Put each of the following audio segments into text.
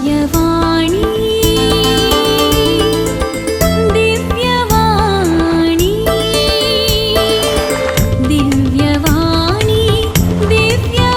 दिव्यवाणी, दिव्यवाणी, दिव्यवाणी, दिव्यवाणी.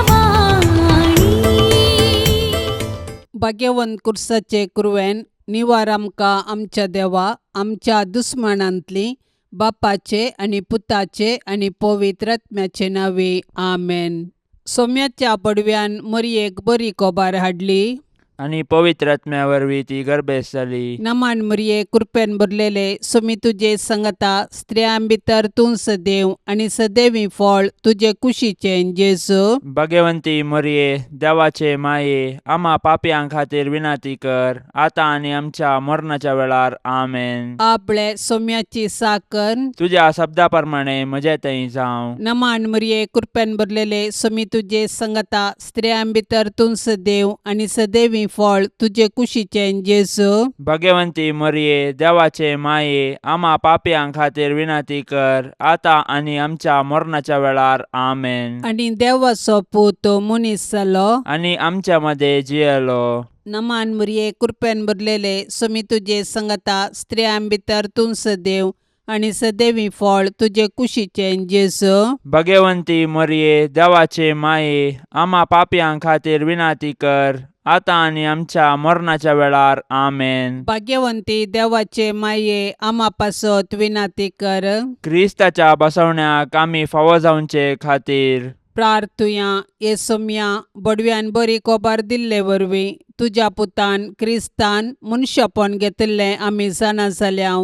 भाग्यवंत कुर्साचे कुरवेन निवार आमकां आमच्या देवा आमच्या दुस्मानांतली बापाचे आनी पुताचे आनी पवित्र आत्म्याचे नांवे आमेन. सोम्याच्या पडव्यान मरयेक बरी कोबार हाडली आनी पवित्र आत्म्या वरवीं ती गर्भेस्त जाली. नमान मरये, कृपेन भरलेले, सोमी तुजे संगता, स्त्रियां भितर तूं सदैव आनी सदैवी फळ तुजे कुशीचें जेजू. भगवंती मरये, देवाचे माये, आमा पापयां खातीर विनंती कर, आतां आनी आमच्या मरणाच्या वेळार. आमेन. आपले सोम्याची साकर तुज्या शब्दा प्रमाणे म्हजे थंय जावं. नमान मरये, कृपेन भरलेले, सोमी तुजे संगता, स्त्रियां भितर तूं सदैव आनी सदैवी फळ तुजे कुशीचें जेजू. भगवंती मरये, देवाचे माये, आमा पापयां खातीर विनंती कर, आतां आनी आमच्या मरणाच्या वेळार. आमेन. आनी देवाचो पूत मनीस जालो आनी आमच्या मदें जियेलो. नमान मरये, कृपेन भरलेले, सोमी तुजे संगता, स्त्रियां भितर तूं सदैव आनी सदैवी फळ तुजे कुशीचें जेजू. भगवंती मरये, देवाचे माये, आमा पापयां खातीर विनंती कर, आतां आनी आमच्या मरणाच्या वेळार. आमेन. भाग्यवंती देवाचे माये, आमा पासत विनंती कर. क्रिस्ताच्या बसवण्याक आमी फावो जावचे खातीर प्रार्थुया. ये सोम्या, बडव्यान बरी कोबार दिल्ले वरवीं तुज्या पुतान क्रिस्तान मनशापण घेतिल्लें आमी जाणा जाल्या.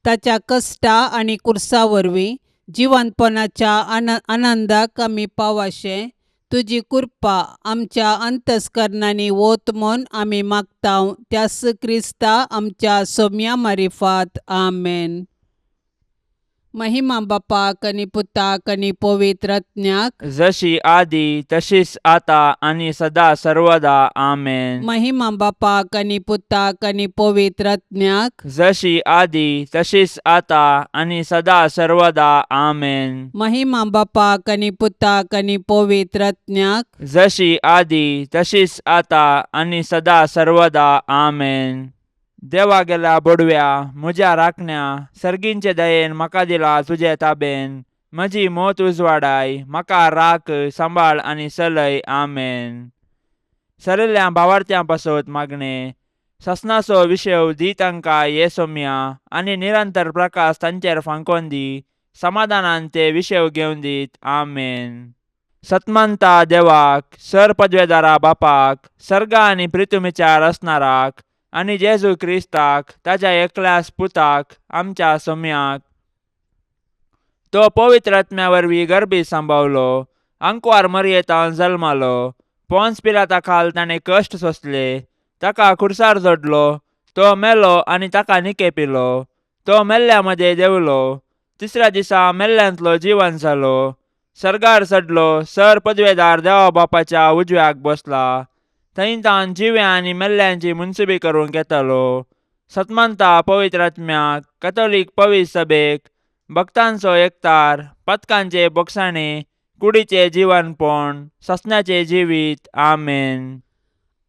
ताच्या कश्टा आनी कुर्सा वरवीं जिवंतपणाच्या आनंदाक आमी पावाशें तुजी कृपा आमच्या अंतस्करणांनी वत म्हूण आमी मागता, त्यास क्रिस्ता आमच्या सोम्या मारिफात. आमेन. महिमा बापाक आनी पुताक आनी पवित्र आत्म्याक. जशी आदी तशीच आता आनी सदा सर्वदा. आमेन. महिमा बापाक आनी पुताक आनी पवित्र आत्म्याक. जशी आदी तशीच आता आनी सदा सर्वदा. आमेन. महिमा बापाक आनी पुताक आनी पवित्र आत्म्याक. जशी आदी तशीच आता आनी सदा सर्वदा. आमेन. देवा गेल्या बोडव्या, म्हज्या राखण्या, सर्गींचे दयेन म्हाका दिला तुजे ताबेन. म्हजी मोत उजवाडाय, म्हाका राख, सांबाळ आनी चलय. आमेन. सरिल्ल्या भावार्थ्यां पासत मागणें. ससनाचो विशय दी तांकां ये सोम्या आनी निरंतर प्रकाश तांचेर फांकोन दी. समाधानान ते विशय घेवन दीत. आमेन. सतमंता देवाक, सर पदवेदारा बापाक, सर्गा आनी प्रितुमीच्या रचणाराक आनी जेजू क्रिस्ताक, ताज्या एकल्याच पुताक, आमच्या सोम्याक, तो पवित्र आत्म्या वरवीं गर्भी सांबावलो, आंकवार मरयेतान जल्मालो, पोन्स पिलाता खाल ताणें कश्ट सोंसले, ताका खुर्सार जोडलो, तो मेलो आनी ताका निकेपिलो, तो मेल्ल्या मदें देंवलो, तिसऱ्या दिसा मेल्ल्यांतलो जिवन जालो, सर्गार चडलो, सर पदवेदार देवा बापाच्या उजव्याक बसला, थंय तान जिव्या आनी मेल्ल्यांची मुनसुबी करूंक येतालो. सतमंता पवित्र आत्म्याक, कथोलीक पवित्र सभेक, भक्तांचो एकतार, पथकांचे बोगसाणे, कुडीचे जिवनपण, ससण्याचे जिवीत. आमेन.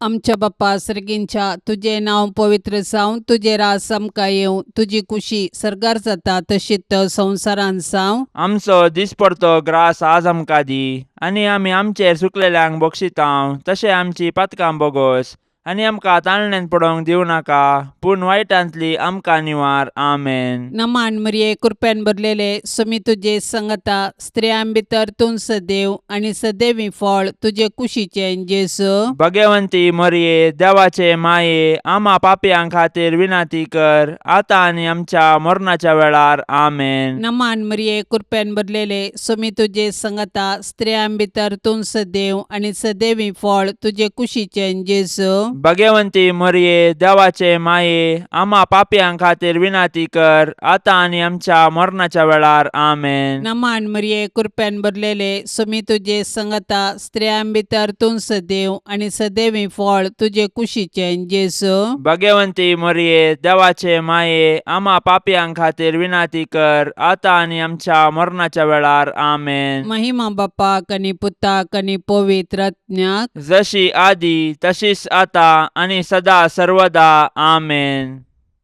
आमच्या बाप्पा सर्गींच्या, तुजें नांव पवित्र जावं, तुजें राज आमकां येवं, तुजी कुशी सर्गार जाता तशीच संवसारांत जावं. आमचो दिसपडतो ग्रास आज आमकां दी आनी आमी आमचेर सुकलेल्यांक बक्षितांव तशें आमची पातकां बोगोस आनी आमकां ताळण्यान पडोवंक दिवं नाका, पूण वायटांतली आमकां निवार. आमेन. नमान मरये, कृपेन भरलेले, सुमी तुजे संगता, स्त्रियां भितर तूं सदैव आनी सदैवी फळ तुजे कुशीचें जेजू. भगवंती मरये, देवाचे माये, आमा पापयां खातीर विनंती कर, आतां आनी आमच्या मरणाच्या वेळार. आमेन. नमान मरये, कृपेन भरलेले, सुमी तुजे संगता, स्त्रियां भितर तूं सदैव आनी सदैवी फळ तुजे कुशीचें जेजू. भगवंती मरये, देवाचे माये, आमा पापयां खातीर विनंती कर, आतां आनी आमच्या मरणाच्या वेळार. आमेन. नमान मरये, कृपेन भरलेले, सुमी तुजे संगता, स्त्रियां भितर तूं सदैव आनी सदैवी फळ तुजे कुशीचें जेजू. भगवंती मरये, देवाचे माये, आमा पापयां खातीर विनंती कर, आतां आनी आमच्या मरणाच्या वेळार. आमेन. महिमा बापाक आनी पुताक आनी पवित्र आत्म्याक. जशी आदी तशीच आता आतां आनी सदा सर्वदा आमेन.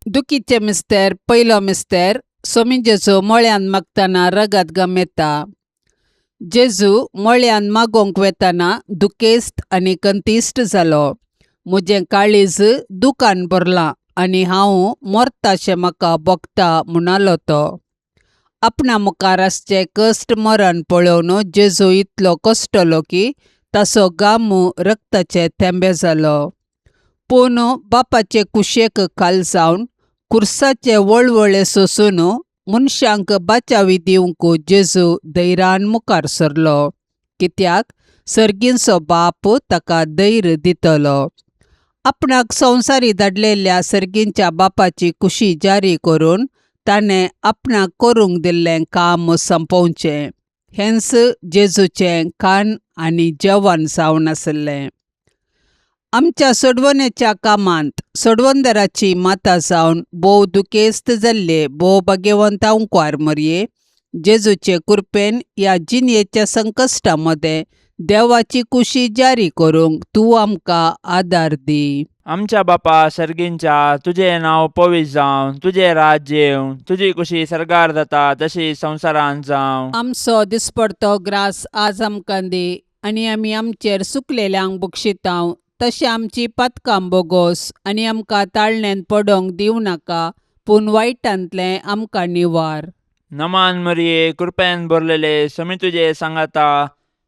दुखीचे मिस्तेर पयलो मिस्तेर सोमी जेजू मळ्यान मागतना रगत गमेता. जेजू मळ्यान मागोवंक वेतना दुखेस्त आनी कंतिश्ट जालो. म्हजें काळीज दुकान भरलां आनी हांव मरताशें म्हाका भोगता म्हणालो तो. आपणा मुखार आसचें कश्ट मरण पळोवन जेजू इतलो कश्टलो की ताचो गामू रक्ताचे थेंबे जालो. पूण बापाचे कुशेक खाल जावन खुर्साचे वळवळे सोसून मनशांक बाचावी दिवंक जेजू धैर्यान मुखार सरलो, कित्याक सर्गींचो बाप ताका धैर्य दितलो. आपणाक संवसारी धाडलेल्या सर्गींच्या बापाची कुशी जारी करून ताणें आपणाक करूंक दिल्लें काम सोंपोवचें हेंच जेजूचें खाण आनी जेवण जावन आसलें. आमच्या सोडवणेच्या कामांत सोडवणदाराची माता जावन भोव दुखेस्त जाल्ले भोव भाग्यवंत अंकवार मरये जेजूचे कृपेन ह्या जिणेच्या संकश्टा मदें देवाची कुशी जारी करूंक तूं आमकां आदार दी. आमच्या बापा सर्गींच्या, तुजें नांव पवित्र जावं, तुजें राज्य येवं, तुजी कुशी सर्गार जाता तशी संवसारांत जावं. आमचो दिसपडतो ग्रास आज आमकां दी आनी आमी आमचेर सुकलेल्यांक बक्षितांव तशें आमची पातकां बोगोस आनी आमकां ताळण्यांत पडोंक दिवं नाका, पूण वायटांतलें आमकां निवार. नमान मरिये, कृपेन भरलेले, समी तुजे सांगाता,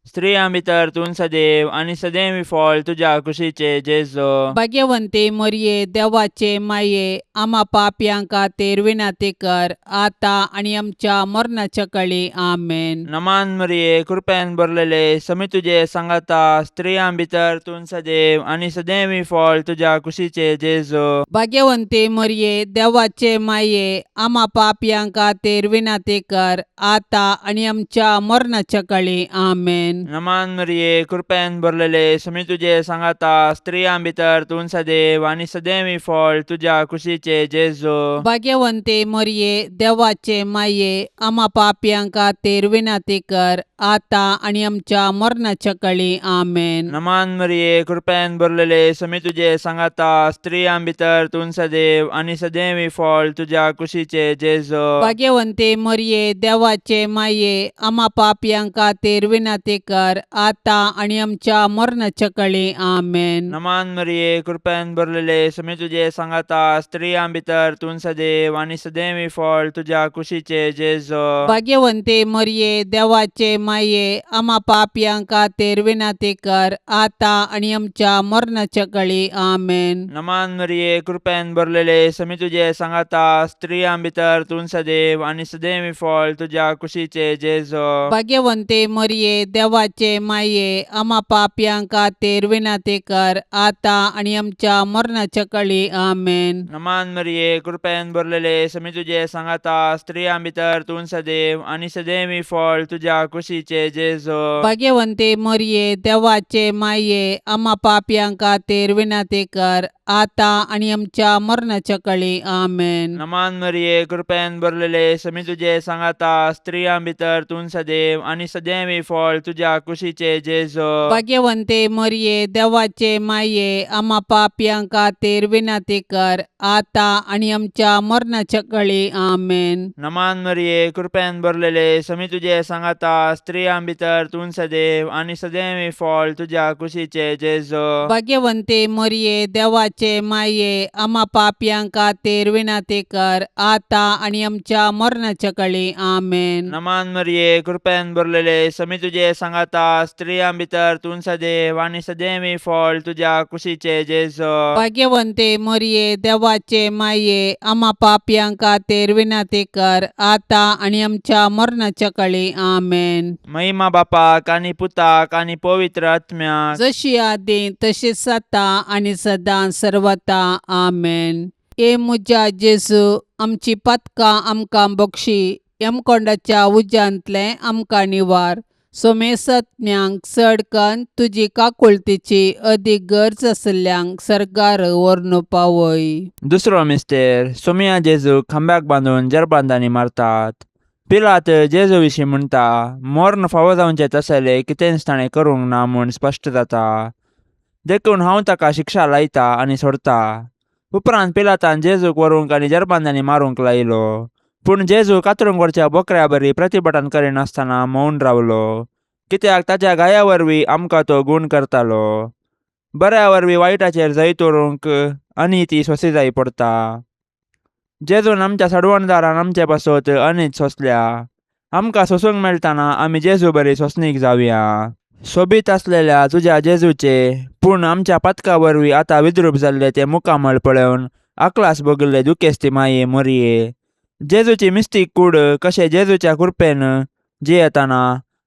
स्त्रियां भितर तूं सदैव आनी सदैव फळ तुज्या कुशीचे जेजू. भाग्यवंती मरये, देवाचे माये, आमा पापयां खातीर विनंती कर आतां आनी आमच्या मरणाच्या कळी. आमेन. नमान मरिये, कृपेन भरलेले, समी तुजे सांगाता, स्त्रियां भितर तूं सदैव आनी सदैव फळ तुज्या कुशीचे जेजू. भाग्यवंती मरये, देवाचे माये, आमा पापयां खातीर विनंती कर आतां आनी आमच्या मरणाच्या कळी. आमेन. नमान मरिये, कृपेन भरलेले, समी तुजे सांगाता, स्त्रियां भितर तूं सदैव आनी सदैव फळ तुज्या कुशीचे जेजू. भाग्यवंती मरये, देवाचे माये, आमा पापयां खातीर विनंती कर आतां आनी आमच्या मरणाच्या कळी. आमेन. नमान मरिये, कृपेन भरलेले, समी तुजे सांगाता, स्त्रियां भितर तूं सदैव आनी सदैव फळ तुज्या कुशीचे जेजू. भाग्यवंती मरये, देवाचे माये, आमा पापयां खातीर विनंती कर आतां आनी आमच्या मरणाच्या कळी. आमेन. नमान मरिये, कृपेन भरलेले, समी तुजे सांगाता, स्त्रियां भितर तूं सदैव आनी सदैव फळ तुज्या कुशीचे जेजू. भाग्यवंती मरये, देवाचे माये, आमा पापयां खातीर विनंती कर आतां आनी आमच्या मरणाच्या कळी. आमेन. नमान मरिये, कृपेन भरलेले, समी तुजे सांगाता, स्त्रियां भितर तूं सदैव आनी सदैव फळ तुज्या कुशीचे जेजू. भाग्यवंती मरये, देवाचे माये, आमा पापयां खातीर विनंती कर आतां आनी आमच्या मरणाच्या कळी. आमेन. नमान मरिये, कृपेन भरलेले, समी तुजे सांगाता, स्त्रियां भितर तूं सदैव आनी सदैव फळ तुज्या कुशीचे जेजू. भाग्यवंती मरये, देवाचे माये, आमा पापयां खातीर विनंती कर आतां आनी आमच्या मरणाच्या कळी. आमेन. नमान मरिये, कृपेन भरलेले, समी तुजे सांगाता, स्त्रियां भितर तूं सदैव आनी सदैव फळ तुज्या कुशीचे जेजू. भाग्यवंती मरये, देवाचे माये, आमा पापयां खातीर विनंती कर आतां आनी आमच्या मरणाच्या कळी. आमेन. नमान मरिये, कृपेन भरलेले, समी तुजे सांगाता, स्त्रियां भितर तूं सदैव आनी सदैव फळ तुज्या कुशीचे जेजू. भाग्यवंती मरये, देवाचे माये, आमा पापयां खातीर विनंती कर आतां आनी आमच्या मरणाच्या कळी. आमेन. नमान मरिये, कृपेन भरलेले, समी तुजे सांगाता, स्त्रियां भितर तूं सदैव आनी सदैव फळ तुज्या कुशीचे जेजू. भाग्यवंती मरये, देवाचे माये, आमा पापयां खातीर विनंती कर आतां आनी आमच्या मरणाच्या कळी. आमेन. महिमा बापाक आनी पुताक आनी पवित्र आत्म्याक, जशी आदी तशीच आतां आनी सदां सर्वता. आमेन. ए म्हज्या जेजू, आमची पातकां आमकां बक्षी, यमकोंडाच्या उज्यांतलें आमकां निवार, सोमेसत्म्यांक चड कन्न तुजी काकुळतीची अदीक गरज आशिल्ल्यांक सर्गार व्हरून पावय. दुसरो मिस्तेर सोमिया जेजूक खांब्याक बांदून जरबांदांनी मारतात. पिलात जेजू विशीं म्हणटा, मर्ण फावो जावचें तसलें कितेंच ताणें करूंक ना म्हूण स्पश्ट जाता. देखून हांव ताका शिक्षा लायता आनी सोडता. उपरांत पिलातान जेजूक व्हरूंक आनी जरबांदांनी मारूंक लायलो. पूण जेजू कातरूंक व्हरच्या बोकऱ्या बरी प्रतिभटन करिनासतना मौन रावलो, कित्याक ताच्या घाया वरवीं आमकां तो गूण करतालो. बऱ्या वरवीं वायटाचेर जैत व्हरूंक आनी ती सोंसी जाय पडता. जेजून आमच्या सडवणदारान आमचे पासत अनीत सोंसल्या. आमकां सोंसूंक मेळटना आमी जेजू बरी सोंसणीक जावया. सोबीत आसलेल्या तुज्या जेजूचे पूण आमच्या पातका वरवीं आतां विद्रूप जाल्ले ते मुखामळ पळोवन आकलास भोगिल्ले दुखेस्ती माये मोरये, जेजूची मिस्तीक कूड कशें जेजूच्या कृपेन जियेतना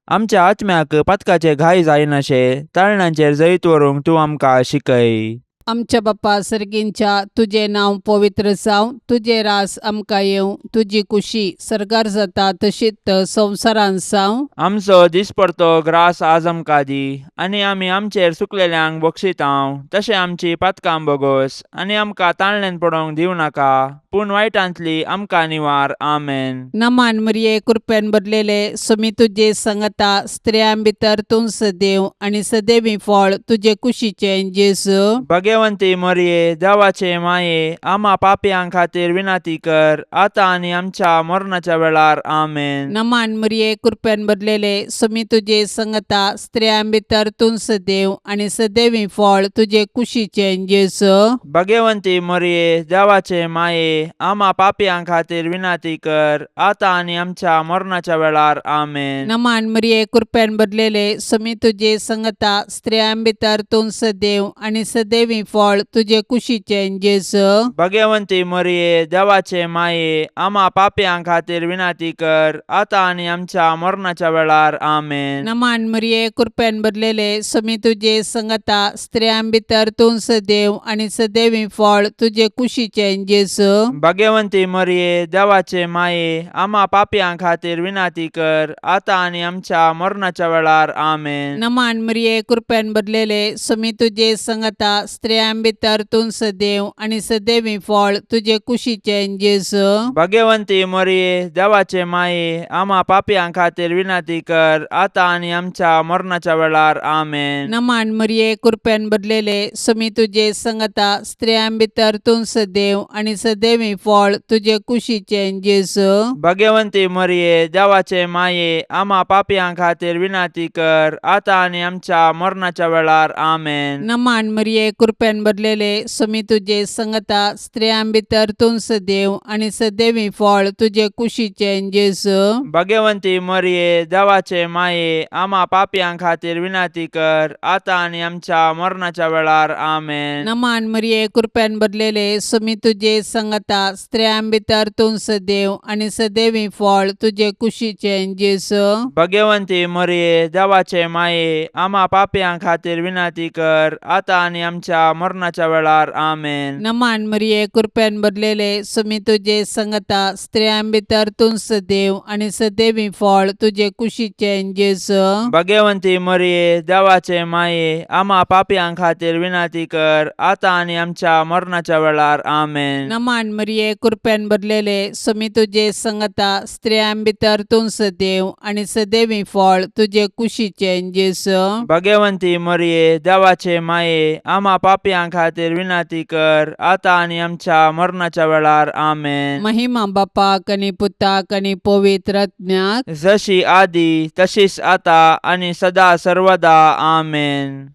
आमच्या आत्म्याक पातकाचे घाय जायनाशे ताळणांचेर जैत व्हरूंक तूं आमकां शिकय. आमच्या बापा सर्गींच्या, तुजें नांव पवित्र जावं, तुजें रास आमकां येवं, तुजी कुशी सर्गार जाता तशीच संवसारांत जावं. आमचो दिसपडतो ग्रास आज आमकां दी, आनी आमी आमचेर चुकलेल्यांक बक्षितांव तशें आमची पातकां बोगोस, आनी आमकां ताळणेन पडोवंक दिवं नाका, पूण वायटांतली आमकां निवार. आमेन. नमान मरिये, कृपेन भरलेले, सुमी तुजे संगता, स्त्रियां भितर तूं सदैव आनी सदैवी फळ तुजे कुशीचें जेजू. भगवंती मोरये, देवाचे माये, आमा पापयां खातीर विनंती कर, आतां आनी आमच्या मरणाच्या वेळार. आमेन. नमान मरिये, कृपेन भरलेले, सुमी तुजे संगता, स्त्रियां भितर तूं सदैव आनी सदैवी फळ तुजे कुशीचें जेजू. भगवंती मोरये, देवाचे माये, आमा पापयां खातीर विनंती कर, आतां आनी आमच्या मरणाच्या वेळार. आमेन. नमान मरिये, कृपेन भरलेले, सुमी तुजे संगता, स्त्रियां भितर तूं सदैव आनी सदैवी फळ तुजे कुशीचें जेजू. भगवंती मोरये, देवाचे माये, आमा पापयां खातीर विनंती कर, आतां आनी आमच्या मरणाच्या वेळार. आमेन. नमान मरिये, कृपेन भरलेले, सुमी तुजे संगता, स्त्रियां भितर तूं सदैव आनी सदैवी फळ तुजे कुशीचें जेजू. भगवंती मोरये, देवाचे माये, आमा पापयां खातीर विनंती कर, आतां आनी आमच्या मरणाच्या वेळार. आमेन. नमान मरिये, कृपेन भरलेले, सुमी तुजे संगता, स्त्रियां भितर तूं सदैव आनी सदैवी फळ तुजे कुशीचें जेजू. भगवंती मोरये, देवाचे माये, आमा पापयां खातीर विनंती कर, आतां आनी आमच्या मरणाच्या वेळार. आमेन. नमान मरिये, कृपेन भरलेले, सुमी तुजे संगता, स्त्रियां भितर तूं सदैव आनी सदैवी फळ तुजे कुशीचें जेजू. भगवंती मोरये, देवाचे माये, आमा पापयां खातीर विनंती कर, आतां आनी आमच्या मरणाच्या वेळार. आमेन. नमान मरिये, कृपेन भरलेले, सुमी तुजे संगता, स्त्रियां भितर तूं सदैव आनी सदैवी फळ तुजे कुशीचें जेजू. भगवंती मोरये, देवाचे माये, आमा पापयां खातीर विनंती कर, आतां आनी आमच्या मरणाच्या वेळार. आमेन. नमान मरिये, कृपेन भरलेले, सुमी तुजे संगता, स्त्रियां भितर तूं सदैव आनी सदैवी फळ तुजे कुशीचें जेजू. भगवंती मोरये, देवाचे माये, आमा पापयां खातीर विनंती कर, आतां आनी आमच्या मरणाच्या वेळार. आमेन. नमान मरिये, कृपेन भरलेले, सुमी तुजे संगता, स्त्रियां भितर तूं सदैव आनी सदैवी फळ तुजे कुशीचें जेजू. भगवंती मोरये, देवाचे माये, आमा पापयां खातीर विनंती कर, आतां आनी आमच्या मरणाच्या वेळार. आमेन. नमान मरिये, कृपेन भरलेले, सुमी तुजे संगता, स्त्रियां भितर तूं सदैव आनी सदैवी फळ तुजे कुशीचें जेजू. भगवंती मोरये, देवाचे माये, आमा पापयां खातीर विनंती कर, आतां आनी आमच्या मरणाच्या वेळार. आमेन. महिमा बापाक आनी पुताक आनी पवित्र आत्म्याक, जशी आदी तशीच आता आनी सदा सर्वदा. आमेन.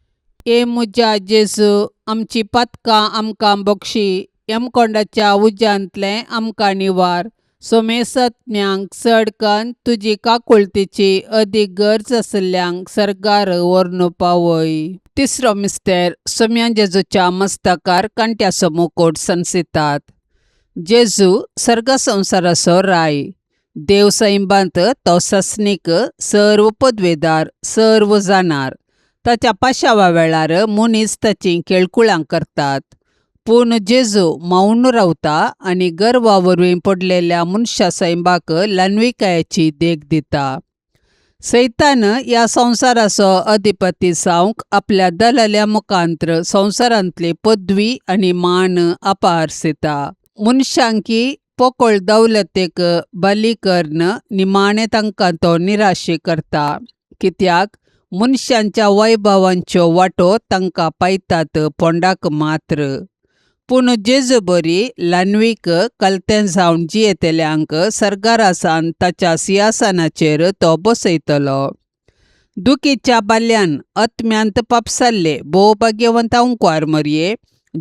ए म्हज्या जेजू, आमची पातकां आमकां बक्षी, यमकोंडाच्या उज्यांतलें आमकां निवार, सोमेसत्म्यांक चड कन्न तुजी काकुळतीची अदीक गरज आशिल्ल्यांक सर्गार व्हरून पावय. तिसरो मिस्तेर, सोम्या जेजूच्या मस्तकार कांट्याचो मुकोट सनसितात. जेजू सर्ग संवसाराचो राय, देव सैंबांत तो सस्नीक, सर्व पदवेदार, सर्व जाणार. ताच्या पाशावा वेळार मनीस ताचीं केळकुळां करतात, पूण जेजू मौन रावता आनी गर्वा वरवीं पडलेल्या मनशा सैंबाक ल्हानविकायेची देख दिता. सैतान ह्या संवसाराचो अधिपती जावंक आपल्या दलाल्या मुखांत्र संवसारांतली पदवी आनी मान अपारसिता. मनशांकी पोकळ दौलतेक बली करून निमाणें तांकां तो निराशी करता, कित्याक मनशांच्या वैभवांच्यो वाटो तांकां पायतात पोंडाक मात्र. पूण जेजू बरी ल्हानवीक कलतें जावन जियेतल्यांक सर्गारासान ताच्या सिंहासनाचेर तो बसयतलो. दुखीच्या बाल्यान आत्म्यांत पापसाल्ले भोव भाग्यवंत अंकवार मरये,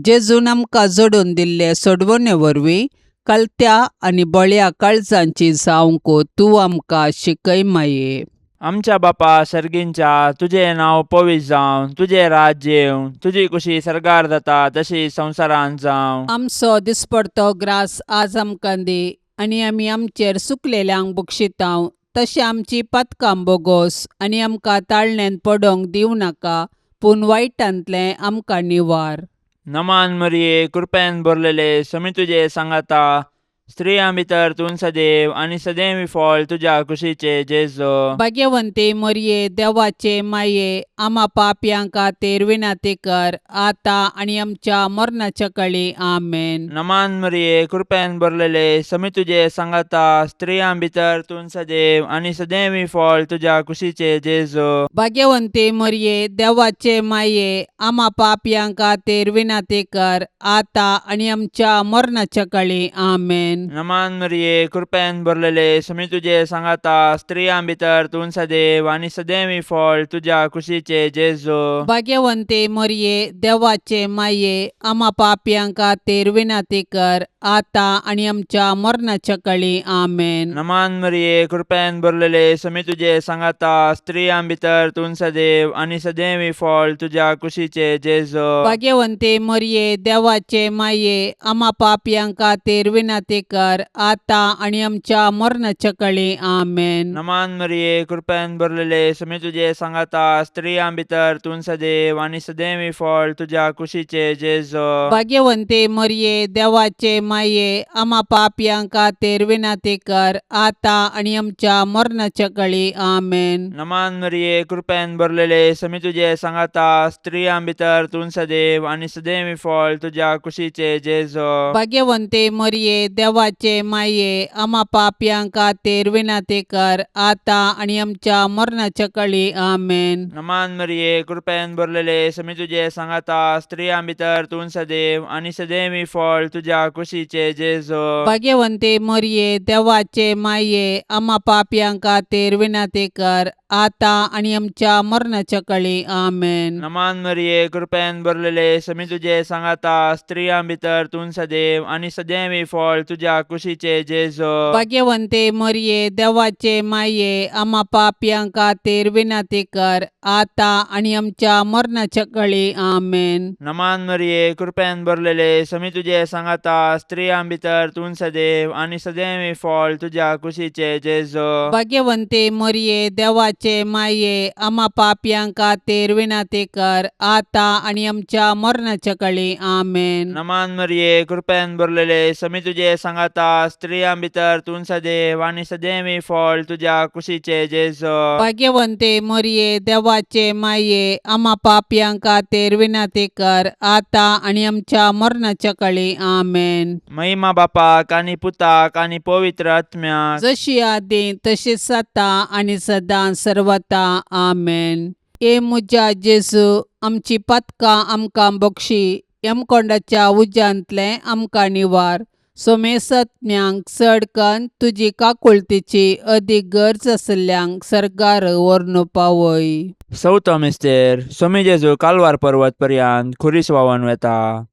जेजून आमकां जोडून दिल्ले सोडवणे वरवीं कलत्या आनी बळ्या काळजांची जावंक तूं आमकां शिकय माये. आमच्या बापा सर्गींच्या, तुजें नांव पवित्र जावं, तुजें राज्य येवं, तुजी कुशी सर्गार जाता तशी संवसारांत जावं. आमचो दिसपडतो ग्रास आज आमकां दी आनी आमी आमचेर सुकलेल्यांक बक्षितांव तशें आमची पातकां बोगोस आनी आमकां ताळण्यांत पडोंक दिवं नाका, पूण वायटांतलें आमकां निवार. नमान मरिये, कृपेन भरलेले, समी तुजे सांगाता, स्त्रियां भितर तूं सदैव आनी सदैव फळ तुज्या कुशीचे जेजो. भाग्यवंती मरये, देवाचे माये, आमा पापयां खातीर विनंती कर आतां आनी आमच्या मरणाच्या कळी. आमेन. नमान मरिये, कृपेन भरलेले, समी तुजे सांगाता, स्त्रियां भितर तूं सदैव आनी सदैव फळ तुज्या कुशीचे जेजो. भाग्यवंती मरये, देवाचे माये, आमा पापयां खातीर विनंती कर आतां आनी आमच्या मरणाच्या कळी. आमेन. नमान मरिये, कृपेन भरलेले, समी तुजे सांगाता, स्त्रियां भितर तूं सदैव आनी सदैव फळ तुज्या कुशीचे जेजो. भाग्यवंती मरये, देवाचे माये, आमा पापयां खातीर विनंती कर आतां आनी आमच्या मरणाच्या कळी. आमेन. नमान मरिये, कृपेन भरलेले, समी तुजे सांगाता, स्त्रियां भितर तूं सदैव आनी सदैव फळ तुज्या कुशीचे जेजो. भाग्यवंती मरये, देवाचे माये, आमा पापयां खातीर विनंती कर आतां आनी आमच्या मरणाच्या कळी. आमेन. नमान मरिये, कृपेन भरलेले, समी तुजे सांगाता, स्त्रियां भितर तूं सदैव आनी सदैव फळ तुज्या कुशीचे जेजो. भाग्यवंती मरये, देवाचे माये, आमा पापयां खातीर विनंती कर आतां आनी आमच्या मरणाच्या कळी. आमेन. नमान मरिये, कृपेन भरलेले, समी तुजे सांगाता, स्त्रियां भितर तूं सदैव आनी सदैव फळ तुज्या कुशीचे जेजो. भाग्यवंती मरये, देवाचे माये, आमा पापयां खातीर विनंती कर आतां आनी आमच्या मरणाच्या कळी. आमेन. नमान मरिये, कृपेन भरलेले, समी तुजे सांगाता, स्त्रियां भितर तूं सदैव आनी सदैव फळ तुज्या कुशीचे जेजो. भाग्यवंती मरये, देवाचे माये, आमा पापयां खातीर विनंती कर आतां आनी आमच्या मरणाच्या कळी. आमेन. नमान मरिये, कृपेन भरलेले, समी तुजे सांगाता, स्त्रियां भितर तूं सदैव आनी सदैव फळ तुज्या कुशीचे जेजो. भाग्यवंती मरये, देवाचे माये, आमा पापयां खातीर विनंती कर आतां आनी आमच्या मरणाच्या कळी. आमेन. नमान मरिये, कृपेन भरलेले, समी तुजे सांगाता, स्त्रियां भितर तूं सदैव आनी सदैव फळ तुज्या कुशीचे जेजो. भाग्यवंती मरये, देवाचे माये, आमा पापयां खातीर विनंती कर आतां आनी आमच्या मरणाच्या कळी. आमेन. नमान मरिये, कृपेन भरलेले, समी तुजे सांगाता, स्त्रियां भितर तूं सदैव आनी सदैव फळ तुज्या कुशीचे जेजो. भाग्यवंती मरये, देवाचे माये, आमा पापयां खातीर विनंती कर आतां आनी आमच्या मरणाच्या कळी. आमेन. महिमा बापाक आनी पुताक आनी पवित्र आत्म्याक, जशी आदी तशीच आतां आनी सदां सर्वता. आमेन. ए म्हज्या जेजू, आमची पातकां आमकां बक्षी, यमकोंडाच्या उज्यांतलें आमकां निवार, सोमेसत्म्यांक चड कन्न तुजी काकुळतीची अदीक गरज आशिल्ल्यांक सर्गार व्हरून पावय. चवथो मिस्तेर. सोमी जेजू कालवार पर्वत पर्यंत खुरीस व्हांवन वेता.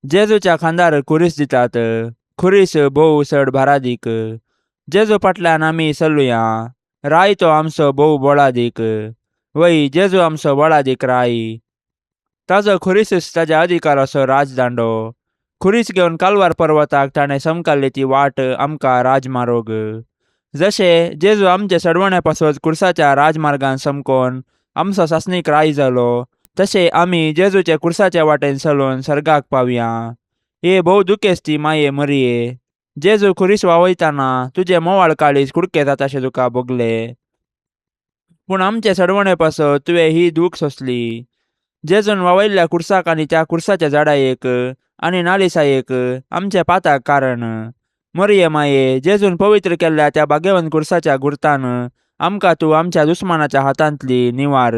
जेजूच्या खांदार खुरीस दितात. खुरीस भोव चड भारादीक. जेजू फाटल्यान आमी चलुया. राय तो आमचो भोव बळादीक. वय, जेजू आमचो बळादीक राय. ताजो खुरीसच ताज्या अधिकाराचो राजदांडो. खुरीस घेवन कालवार पर्वताक ताणें समकाल्ली ती वाट आमकां राजमारोग. जशें जेजू आमचे सडवणे पासत कुर्साच्या राजमार्गान समकोन आमचो सासणीक राय जालो, तशें आमी जेजूचे कुर्साचे वाटेन चलून सर्गाक पावया. हे भोव दुखेस्ती माये मरिये, जेजू खुरीस वावयतना तुजें मोवाळ काळीज कुडके जाताशें तुका भोगलें. पूण आमचे सडवणे पासत तुवें ही दूख सोंसली. जेजून वावयल्ल्या कुर्साक आनी त्या कुर्साच्या झाडायेक आनी नालिसायेक आमचे पाताक कारण. मरिये माये, जेजून पवित्र केल्ल्या त्या भाग्यवंत कुर्साच्या गुर्तान आमकां तूं आमच्या दुस्मानाच्या हातांतली निवार.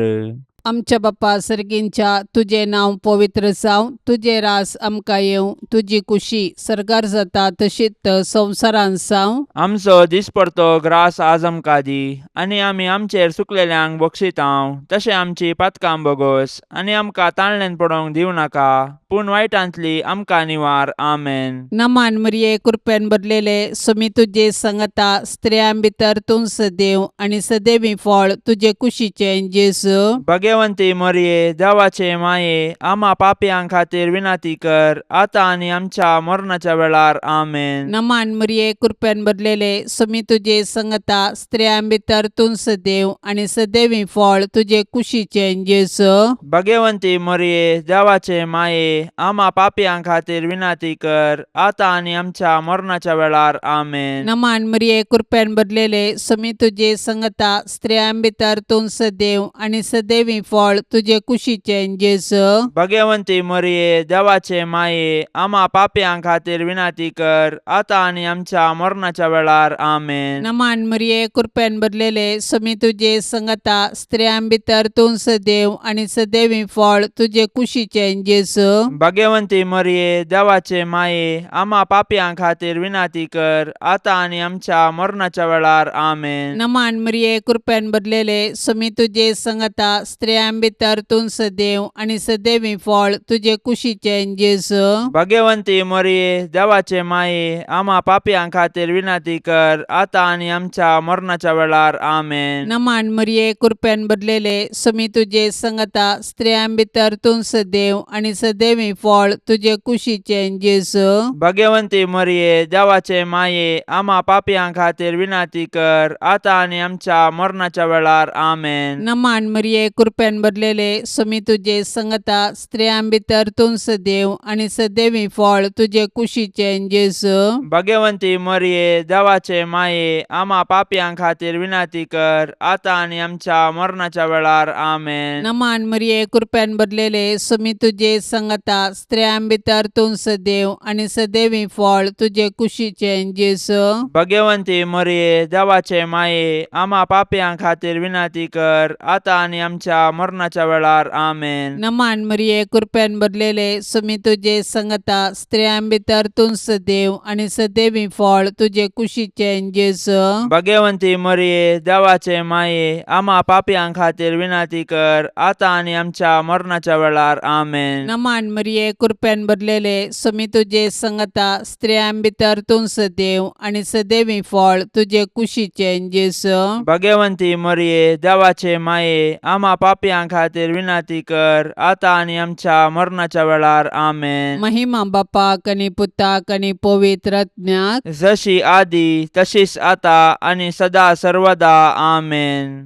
आमच्या बापा सर्गींच्या तुजें नांव पवित्र जावं, तुजें रास आमकां येवं, तुजी कुशी सर्गार जाता तशीच संवसारांत जावं. आमचो दिसपडतो ग्रास आज आमकां दी आनी आमी आमचेर चुकलेल्यांक बक्षितांव तशें आमची पातकां बोगोस आनी आमकां ताळण्यान पडोवंक दिवं नाका पूण वायटांतली आमकां निवार. आमेन. नमान मरिये, कृपेन भरलेले, सुमी तुजे संगता, स्त्रियां भितर तूं सदैव आनी सदैवी फळ तुजे कुशीचें जेजू. भगवंती मरिये, देवाचे माये, आमा पापयां खातीर विनंती कर आतां आनी आमच्या मरणाच्या वेळार. आमेन. नमान मरिये, कृपेन भरलेले, सुमी तुजे संगता, स्त्रियां भितर तूं सदैव आनी सदैवी फळ तुजे कुशीचें जेजू. भगवंती मरिये, देवाचे माये, आमा पापयां खातीर विनंती कर आतां आनी आमच्या मरणाच्या वेळार. आमेन. नमान मरिये, कृपेन भरलेले, सुमी तुजे संगता, स्त्रियां भितर तूं सदैव आनी सदैवी फळ तुजे कुशीचें जेजू. भगवंती मरिये, देवाचे माये, आमा पापयां खातीर विनंती कर आतां आनी आमच्या मरणाच्या वेळार. आमेन. नमान मरिये, कृपेन भरलेले, सुमी तुजे संगता, स्त्रियां भितर तूं सदैव आनी सदैवी फळ तुजे कुशीचें जेजू. भगवंती मरिये, देवाचे माये, आमा पापयां खातीर विनंती कर आतां आनी आमच्या मरणाच्या वेळार. आमेन. नमान मरिये, कृपेन भरलेले, सुमी तुजे संगता, स्त्रियां भितर तूं सदैव आनी सदैवी फळ तुजे कुशीचें जेजू. भगवंती मरिये, देवाचे माये, आमा पापयां खातीर विनंती कर आतां आनी आमच्या मरणाच्या वेळार. आमेन. नमान मरिये, कृपेन भरलेले, सुमी तुजे संगता, स्त्रियां भितर तूं सदैव आनी सदैवी फळ तुजे कुशीचें जेजू. भगवंती मरिये, देवाचे माये, आमा पापयां खातीर विनंती कर आतां आनी आमच्या मरणाच्या वेळार. आमेन. नमान मरिये, कृपेन भरलेले, सुमी तुजे संगता, स्त्रियां भितर तूं सदैव आनी सदैवी फळ तुजे कुशीचें जेजू. भगवंती मरिये, देवाचे माये, आमा पापयां खातीर विनंती कर आतां आनी आमच्या मरणाच्या वेळार. आमेन. नमान मरिये, कृपेन भरलेले, सुमी तुजे संगता, स्त्रियां भितर तूं सदैव आनी सदैवी फळ तुजे कुशीचें जेजू. भगवंती मरिये, देवाचे माये, आमा पापयां खातीर विनंती कर आतां आनी आमच्या मरणाच्या वेळार. आमेन. नमान मरिये, कृपेन भरलेले, सुमी तुजे संगता, स्त्रियां भितर तूं सदैव आनी सदैवी फळ तुजे कुशीचें जेजू. भगवंती मरिये, देवाचे माये, आमा पापयां खातीर विनंती कर आतां आनी आमच्या मरणाच्या वेळार. आमेन. नमान मरिये, कृपेन भरलेले, सुमी तुजे संगता, स्त्रियां भितर तूं सदैव आनी सदैवी फळ तुजे कुशीचें जेजू. भगवंती मरिये, देवाचे माये, आमा पापयां खातीर विनंती कर आतां आनी आमच्या मरणाच्या वेळार. आमेन. महिमा बापाक आनी पुताक आनी पवित्र आत्म्याक. जशी आदी तशीच आता आनी सदा सर्वदा. आमेन.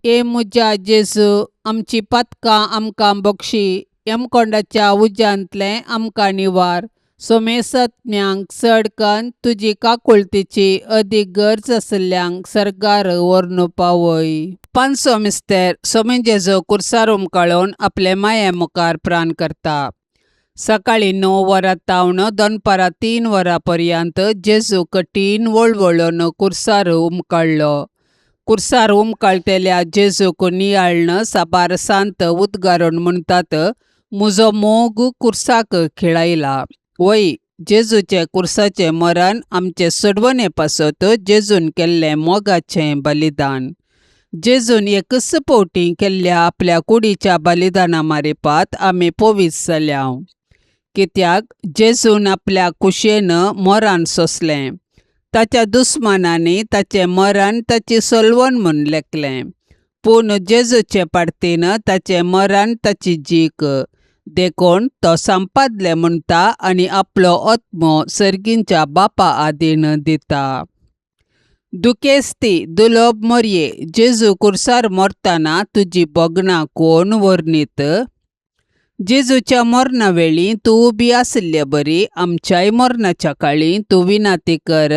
ए म्हज्या जेजू, आमची पातकां आमकां बक्षी, यमकोंडाच्या उज्यांतलें आमकां निवार, सोमेसत्म्यांक चड कन्न तुजी काकुळतीची अदीक गरज आशिल्ल्यांक सर्गार व्हरून पावय. पांचवो मिस्तेर, सोमे जेजू कुर्सार उमकाळून आपले माये मुखार प्राण करता. सकाळीं 9 वरां तावन दनपारां 3 वरां पर्यंत जेजू कठीण वळवळून कुर्सार उमकाळ्ळो. कुर्सार उमकाळटेल्या जेजूक नियाळ्न साबार सांत उद्गारून म्हणटात, म्हजो मोग कुर्साक खिळायला. वय, जेजूचें कुर्साचें मरण आमचे सोडवणे पासत जेजून केल्लें मोगाचें बलिदान. जेजून एकच फावटी केल्ल्या आपल्या कुडीच्या बलिदाना मारिपात आमी पवित्र जाल्या, कित्याक जेजून आपल्या कुशेन मरण सोंसलें. ताच्या दुस्मानांनी ताचें मरण ताची सलवण म्हूण लेखलें, पूण जेजूचे पार्तीन ताचें मरण ताची जीक, देखून तो संपादलें म्हणटा आनी आपलो आत्मो सर्गींच्या बापा आदीन दिता. दुखेस्ती दुलोब मोरये, जेजू कुर्सार मरतना तुजी भोगणां कोण वर्णीत? जेजूच्या मरणा वेळी तूं उबी आशिल्ले बरी आमच्याय मरणाच्या काळी तूं विनाती कर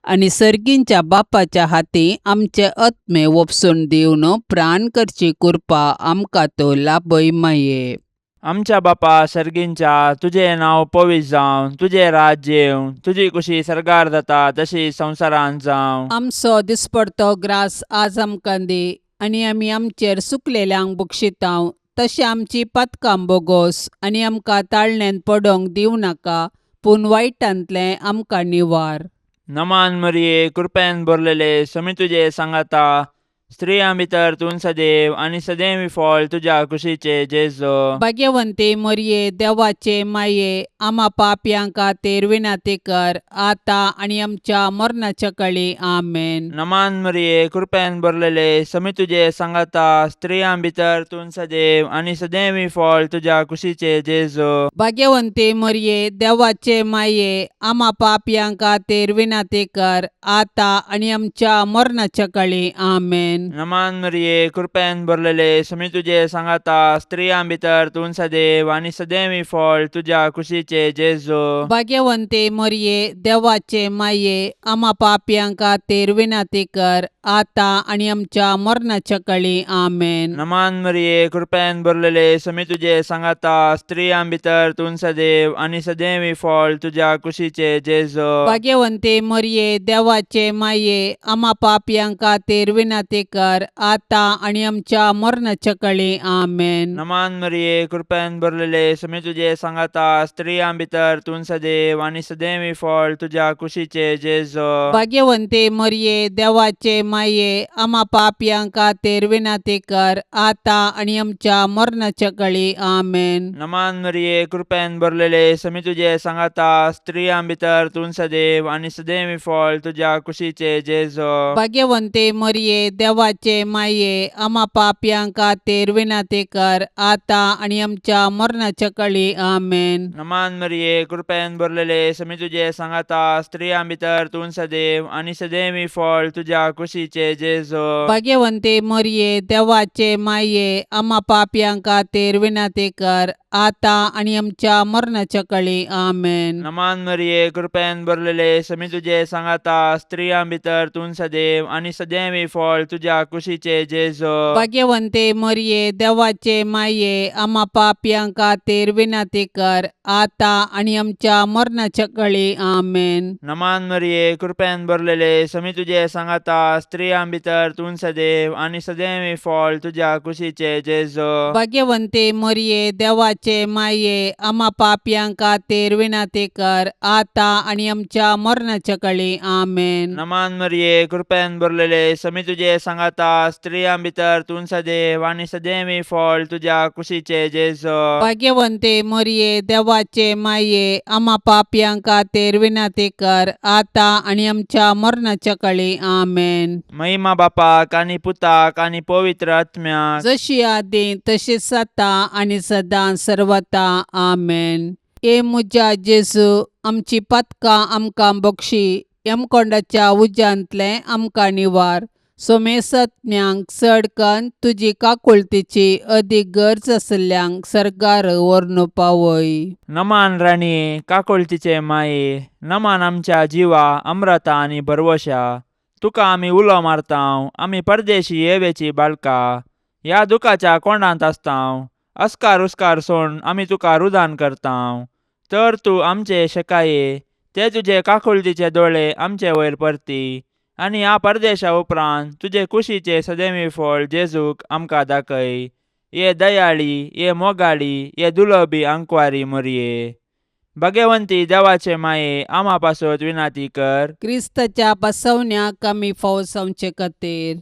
आनी सर्गींच्या बापाच्या हाती आमचे आत्मे वपसून दिवन प्राण करची कृपा आमकां तो लाभय माये. आमच्या बापा सर्गींच्या तुजें नांव पवित्र जावं, तुजें राज्य येवं, तुजी कुशी सर्गार जाता तशी संवसारांत जावं. आमचो दिसपडतो ग्रास आज आमकां दी आनी आमी आमचेर सुकलेल्यांक बक्षितांव तशें आमची पातकां बोगोस आनी आमकां ताळण्यांत पडोंक दिवं नाका पूण वायटांतलें आमकां निवार. नमान मरिये, कृपेन भरलेले, समी तुजे सांगाता, स्त्रियां भितर तूं सदैव आनी सदैव फळ तुज्या कुशीचे जेजो. भाग्यवंती मरये, देवाचे माये, आमा पापयां खातीर विनंती कर आतां आनी आमच्या मरणाच्या कळी. आमेन. नमान मरिये, कृपेन भरलेले, समी तुजे सांगाता, स्त्रियां भितर तूं सदैव आनी सदैव फळ तुज्या कुशीचे जेजो. भाग्यवंती मरये, देवाचे माये, आमा पापयां खातीर विनंती कर आतां आनी आमच्या मरणाच्या कळी. आमेन. नमान मरिये, कृपेन भरलेले, समी तुजे सांगाता, स्त्रियां भितर तूं सदैव आनी सदैव फळ तुज्या कुशीचे जेजो. भाग्यवंती मरये, देवाचे माये, आमा पापयां खातीर विनंती कर आतां आनी आमच्या मरणाच्या कळी. आमेन. नमान मरिये, कृपेन भरलेले, समी तुजे सांगाता, स्त्रियां भितर तूं सदैव आनी सदैव फळ तुज्या कुशीचे जेजो. भाग्यवंती मरये, देवाचे माये, आमा पापयां खातीर विनंती कर आतां आनी आमच्या मरणाच्या कळी. आमेन. नमान मरिये, कृपेन भरलेले, समी तुजे सांगाता, स्त्रियां भितर तूं सदैव आनी सदैव फळ तुज्या कुशीचे जेजो. भाग्यवंती मरये, देवाचे माये, आमा पापयां खातीर विनंती कर आतां आनी आमच्या मरणाच्या कळी. आमेन. नमान मरिये, कृपेन भरलेले, समी तुजे सांगाता, स्त्रियां भितर तूं सदैव आनी सदैव फळ तुज्या कुशीचे जेजो. भाग्यवंती मरये, देवाचे माये, आमा पापयां खातीर विनंती कर आतां आनी आमच्या मरणाच्या कळी. आमेन. नमान मरिये, कृपेन भरलेले, समी तुजे सांगाता, स्त्रियां भितर तूं सदैव आनी सदैव फळ तुज्या कुशीचे जेजो. भाग्यवंती मरये, देवाचे माये, आमा पापयां खातीर विनंती कर आतां आनी आमच्या मरणाच्या कळी. आमेन. नमान मरिये, कृपेन भरलेले, समी तुजे सांगाता, स्त्रियां भितर तूं सदैव आनी सदैव फळ तुज्या कुशीचे जेजो. भाग्यवंती मरये, देवाचे माये, आमा पापयां खातीर विनंती कर आतां आनी आमच्या मरणाच्या कळी. आमेन. नमान मरिये, कृपेन भरलेले, समी तुजे सांगाता, स्त्रियां भितर तूं सदैव आनी सदैव फळ तुज्या कुशीचे जेजो. भाग्यवंती मरये, देवाचे माये, आमा पापयां खातीर विनंती कर आतां आनी आमच्या मरणाच्या कळी. आमेन. नमान मरिये, कृपेन भरलेले, समी तुजे सांगाता, स्त्रियां भितर तूं सदैव आनी सदैव फळ तुज्या कुशीचे जेजो. भाग्यवंती मरये, देवाचे माये, आमा पापयां खातीर विनंती कर आतां आनी आमच्या मरणाच्या कळी. आमेन. महिमा बापाक आनी पुताक आनी पवित्र आत्म्याक, जशी आदी तशीच आतां आनी सदां सर्वता. आमेन. ए म्हज्या जेजू, आमची पातकां आमकां बक्षी, यमकोंडाच्या उज्यांतलें आमकां निवार, सोमेसत्म्यांक चड कन्न तुजी काकुळतीची अदीक गरज आशिल्ल्यांक सर्गार व्हरून पावय. नमान राणये, काकुळतीचे माये, नमान आमच्या जिवा अमृता आनी भरवशा, तुका आमी उलो मारतांव, आमी परदेशी येवेची बाळका, ह्या दुखाच्या कोंडांत आसतांव, अस्कार उस्कार सोड आमी तुका रुदान करतांव, तर तूं आमचे शेकाये ते तुजे काकुळतीचे दोळे आमचे वयर परती आनी ह्या परदेशा उपरांत तुजे कुशीचे सदैवी फळ जेजूक आमकां दाखय. ये दयाळी, ये मोगाळी, ये दुलबी आंकवारी मोरये, भगवंती देवाचे माये, आमा पासत विनाती कर. क्रिस्ताच्या बसवण्याक आमी फावो जावचे खातीर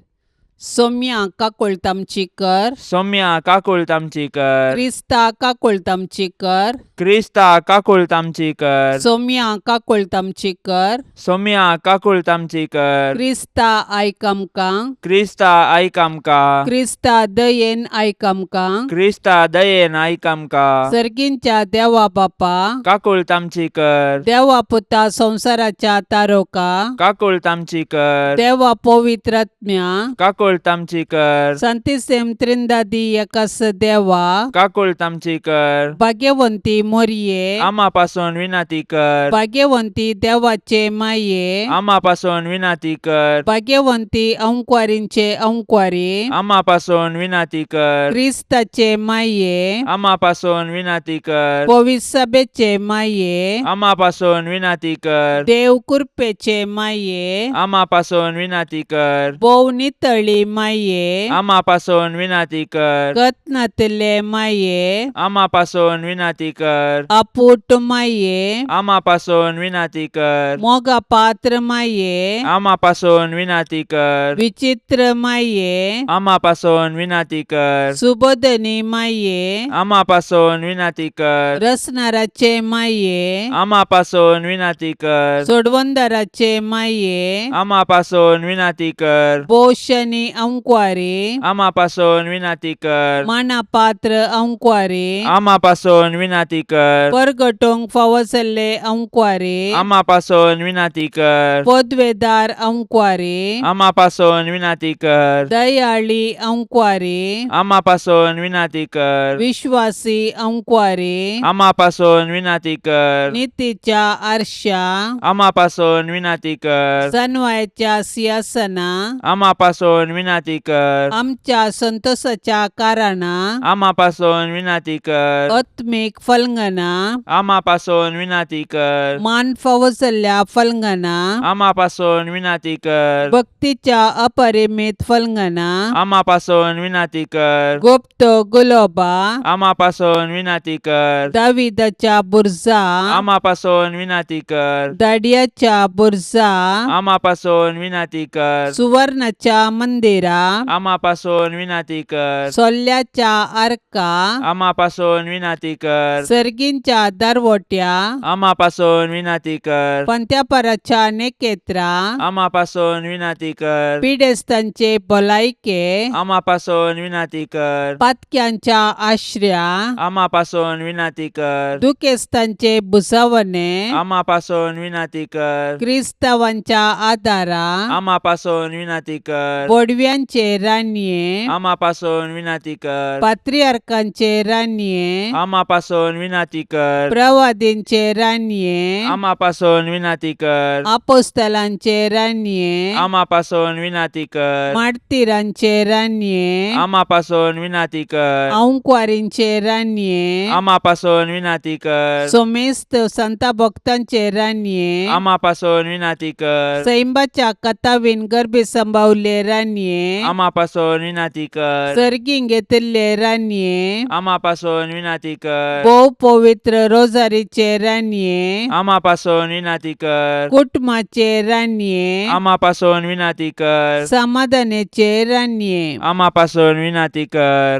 सोम्या काकुळट आमची कर. सौम्या काकुळट आमची कर. क्रिस्ता काकुळट आमची कर. क्रिस्ता काकुळट आमची कर. सोम्या काकुळट आमची कर. सौम्या काकुळट आमची कर. क्रिस्ता आयक आमकां. क्रिस्ता आयक आमकां. क्रिस्ता दयेन आयक आमकां. क्रिस्ता दयेन आयक आमकां. सर्गींच्या देवा बापा, काकुळट आमची कर. देवा पुता संवसाराच्या तारोका, काकुळट आमची कर. देवा पवित्रात्म्या, काकुळट काकुळट आमची कर. सांतिसेम त्रिंदादी एकास देवा, काकुळट आमची कर. भाग्यवंती मोरये, आमा पासून विनंती कर. भाग्यवंती देवाचे माये, आमा पासून विनंती कर. भाग्यवंती अंकवारींचे अंकवारी, आमा पासून विनंती कर. क्रिस्ताचे माये, आमा पासून विनंती कर. पविसभेचे माये, आमा पासून विनंती कर. देव कृपेचे माये, आमा पासून विनंती कर. भोव नितळी माये, आमा पासून विनंती कर. गतनातले माये, आमा पासून विनंती कर. आपूट माये, आमा पासून विनंती कर. मोगा पात्र माये, आमा पासून विनंती कर. विचित्र माये, आमा पासून विनंती कर. सुबोधनी माये, आमा पासून विनंती कर. रसनाराचे माये, आमा पासून विनंती कर. सोडवंदाराचे माये, आमा पासून विनंती कर. पोषणी अंकवारी, आमा पासून विनंती कर. मानापात्र अंकवारी, आमा पासून विनंती कर. परगटोंक फावो जाल्ले अंकवारी, आमा पासून विनंती कर. पदवेदार अंकवारी, आमा पासून विनंती कर. दयाळी अंकवारी, आमा पासून विनंती कर. विश्वासी अंकवारी, आमा पासून विनंती कर. नितीच्या आरशा, आमा पासून विनंती कर. सनवायच्या सिंहासना, आमा पासून विनंती कर. आमच्या संतोषाच्या कारणा, आमा पासून विनंती कर. आत्मीक फलंगना, आमा पासून विनंती कर. मान फावो जाल्ल्या फलंगना, आमा पासून विनंती कर. भक्तीच्या अपरिमित फलंगना, आमा पासून विनंती कर. गुप्त गुलोबा, आमा पासून विनंती कर. दाविदाच्या बुरजा, आमा पासून विनंती कर. दाडियाच्या बुरजा, आमा पासून विनंती कर. सुवर्णाच्या मंदिरा, आमा पासून विनंती कर. सोल्ल्याच्या आर्का, आमा पासून विनंती कर. सर्गींच्या दरवट्या, आमा पासून विनंती कर. पंत्यापराच्या नेकेत्रा, आमा पासून विनंती कर. पिडेस्तांचे भलायके, आमा पासून विनंती कर. पातक्यांच्या आश्र्या, आमा पासून विनंती कर. दुखेस्तांचे भुजावणे, आमा पासून विनंती कर. क्रिस्तावांच्या आदारा, आमा पासून विनंती कर. बोडव्यांचे रानये, आमा पासून विनंती कर. पात्रियार्कांचे रानये, आमा पासून विनंती कर. प्रवादींचे रानये, आमा पासून विनंती कर. आपोस्तलांचे रानये, आमा पासून विनंती कर. मार्तिरांचे रानये, आमा पासून विनंती कर. अंकवारींचे रानये, आमा पासून विनंती कर. सोमेस्त संता भक्तांचे रानये, आमा पासून विनंती कर. सैंबाच्या कथावीन गर्भी संभावले रानये, आमा पासून विनंती कर. सर्गीं घेतिल्ले रानये, आमा पासून विनंती कर. भोव पवित्र रोजारीचे रानये, आमा पासून विनंती कर. कुटुंबाचे रानये, आमा पासून विनंती कर. समाधानाचे रानये, आमा पासून विनंती कर.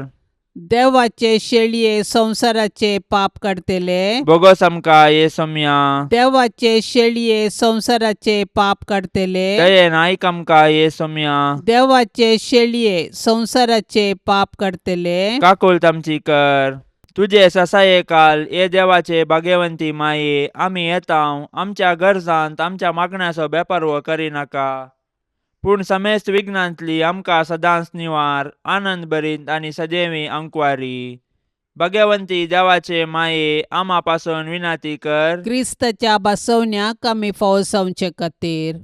देवाचे शेळये संवसाराचे पाप काडतले, बोगस आमकां ये सोम्या. देवाचे शेळये संवसाराचे पाप काडतले, दयेन आयक आमकां ये सोम्या. देवाचे शेळये संवसाराचे पाप काडतले, काकुळट आमची कर. तुजे ससाये काल ये देवाचे भाग्यवंती माये, आमी येता आमच्या गरजांत आमच्या मागण्याचो बेपारवो करिनाका, पूण समेस्त विघ्नांतली आमकां सदांच निवार, आनंद भरीत आनी सदैवी अंकवारी. भाग्यवंती देवाचे माये, आमा पासून विनंती कर. क्रिस्ताच्या बसवण्याक आमी फावो जावचे खातीर.